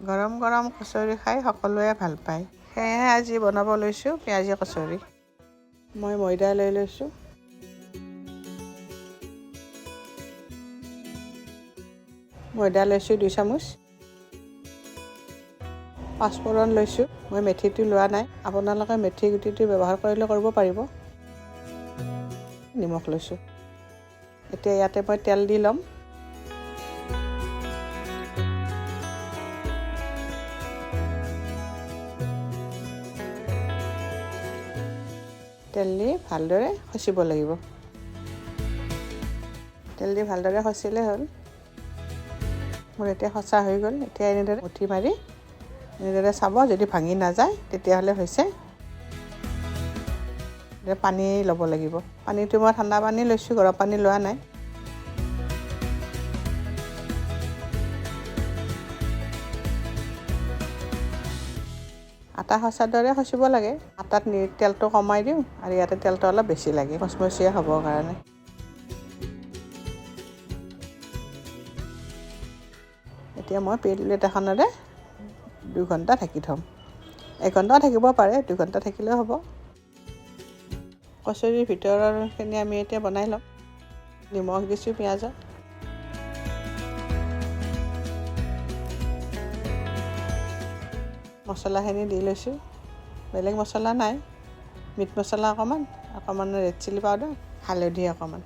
গৰম গৰম কচৰি খাই সকলোৱে ভাল পায়। সেয়েহে আজি বনাব লৈছোঁ পিঁয়াজি কচৰি। মই ময়দা লৈ লৈছোঁ। ময়দা লৈছোঁ 2 চামুচ। পাঁচফোৰণ লৈছোঁ। মই মেথিটো লোৱা নাই, আপোনালোকে মেথি গুটিটো ব্যৱহাৰ কৰিলে কৰিব পাৰিব। নিমখ লৈছোঁ। এতিয়া ইয়াতে মই তেল দি ল'ম। তেল দি ভালদৰে খচিব লাগিব। তেল দি ভালদৰে খচিলে হ'ল। মোৰ এতিয়া সঁচা হৈ গ'ল। এতিয়া এনেদৰে মুঠি মাৰি এনেদৰে চাব, যদি ভাঙি নাযায় তেতিয়াহ'লে হৈছে। এতিয়া পানী ল'ব লাগিব। পানীটো মই ঠাণ্ডা পানী লৈছোঁ, গৰম পানী লোৱা নাই। আটা সঁচাৰ দৰে খচিব লাগে। আটাত তেলটো কমাই দিওঁ আৰু ইয়াতে তেলটো অলপ বেছি লাগে মচমচীয়া হ'বৰ কাৰণে। এতিয়া মই প্লেট এখনেৰে 2 ঘণ্টা ঢাকি থ'ম। 1 ঘণ্টাও থাকিব পাৰে, 2 ঘণ্টা থাকিলেও হ'ব। কচৰিৰ ভিতৰৰখিনি আমি এতিয়া বনাই ল'ম। নিমখ দিছোঁ পিঁয়াজত। মছলাখিনি দি লৈছোঁ। বেলেগ মছলা নাই, মিট মছলা অকণমান, অকণমান ৰেড চিলি পাউডাৰ, হালধি অকণমান,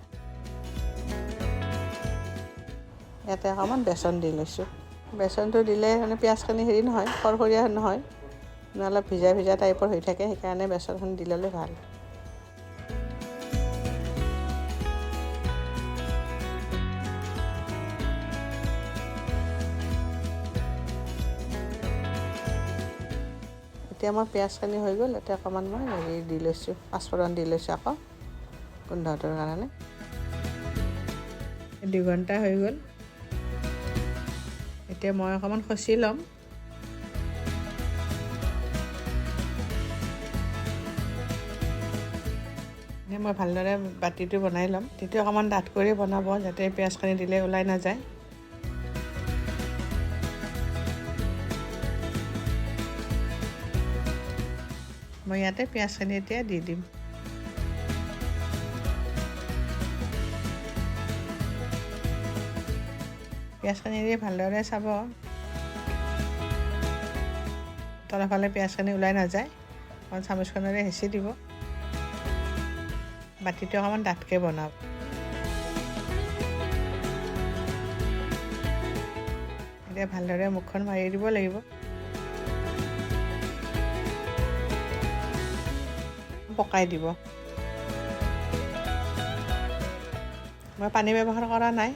ইয়াতে অকণমান বেচন দি লৈছোঁ। বেচনটো দিলে মানে পিঁয়াজখিনি হেৰি নহয়, খৰখৰীয়া নহয়, মানে অলপ ভিজা ভিজা টাইপৰ হৈ থাকে, সেইকাৰণে বেচনখিনি দি ল'লে ভাল। এতিয়া মই পিঁয়াজখিনি হৈ গ'ল। এতিয়া অকণমান মই হেৰি দি লৈছোঁ, পাঁচফোৰণ দি লৈছোঁ আকৌ গোন্ধটোৰ কাৰণে। 2 ঘণ্টা হৈ গ'ল। এতিয়া মই অকণমান খচি ল'ম। মই ভালদৰে বাতিটো বনাই ল'ম। তেতিয়া অকণমান ডাঠ কৰি বনাব, যাতে পিঁয়াজখিনি দিলে ওলাই নাযায়। মই ইয়াতে পিঁয়াজখিনি এতিয়া দি দিম। পিঁয়াজখিনি দি ভালদৰে চাব, তলফালে পিঁয়াজখিনি ওলাই নাযায়। অকণমান চামুচখনেৰে হেঁচি দিব। বাতিটো অকণমান ডাঠকৈ বনাব। এতিয়া ভালদৰে মুখখন মাৰি দিব লাগিব। পকাই দিব। মই পানী ব্যৱহাৰ কৰা নাই,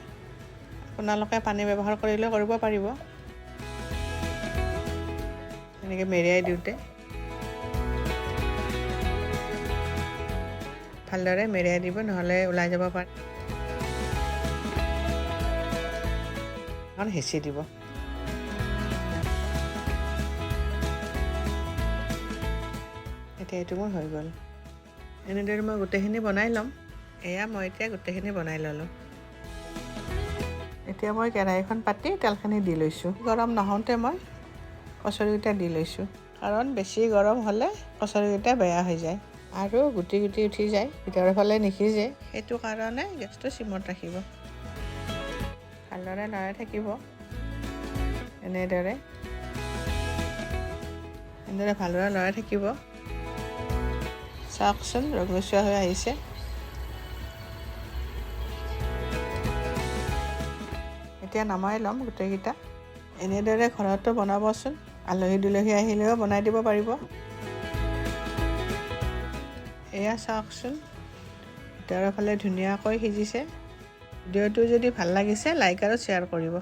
আপোনালোকে পানী ব্যৱহাৰ কৰিলেও কৰিব পাৰিব। এনেকৈ মেৰিয়াই দিওঁতে ভালদৰে মেৰিয়াই দিব, নহ'লে ওলাই যাব পাৰে। অকণ হেঁচি দিব। এতিয়া এইটো মোৰ হৈ গ'ল। এনেদৰে মই গোটেইখিনি বনাই ল'ম। এয়া মই এতিয়া গোটেইখিনি বনাই ল'লোঁ। এতিয়া মই কেৰাহীখন পাতি তেলখিনি দি লৈছোঁ। গৰম নহওঁতে মই কচৰিকেইটা দি লৈছোঁ, কাৰণ বেছি গৰম হ'লে কচৰিকেইটা বেয়া হৈ যায় আৰু গুটি গুটি উঠি যায়, ভিতৰৰ ফালে নিসিজে। সেইটো কাৰণে গেছটো চিমত ৰাখিব, ভালদৰে লৰাই থাকিব। এনেদৰে এনেদৰে ভালদৰে লৰাই থাকিব। চাওকচোন ৰঙচুৱা হৈ আহিছে। এতিয়া নমাই ল'ম গোটেইকেইটা। এনেদৰে ঘৰতো বনাবচোন, আলহী দুলহী আহিলেও বনাই দিব পাৰিব। এয়া চাওকচোন ভিতৰৰ ফালে ধুনীয়াকৈ সিজিছে। ভিডিঅ'টো যদি ভাল লাগিছে লাইক আৰু শ্বেয়াৰ কৰিব।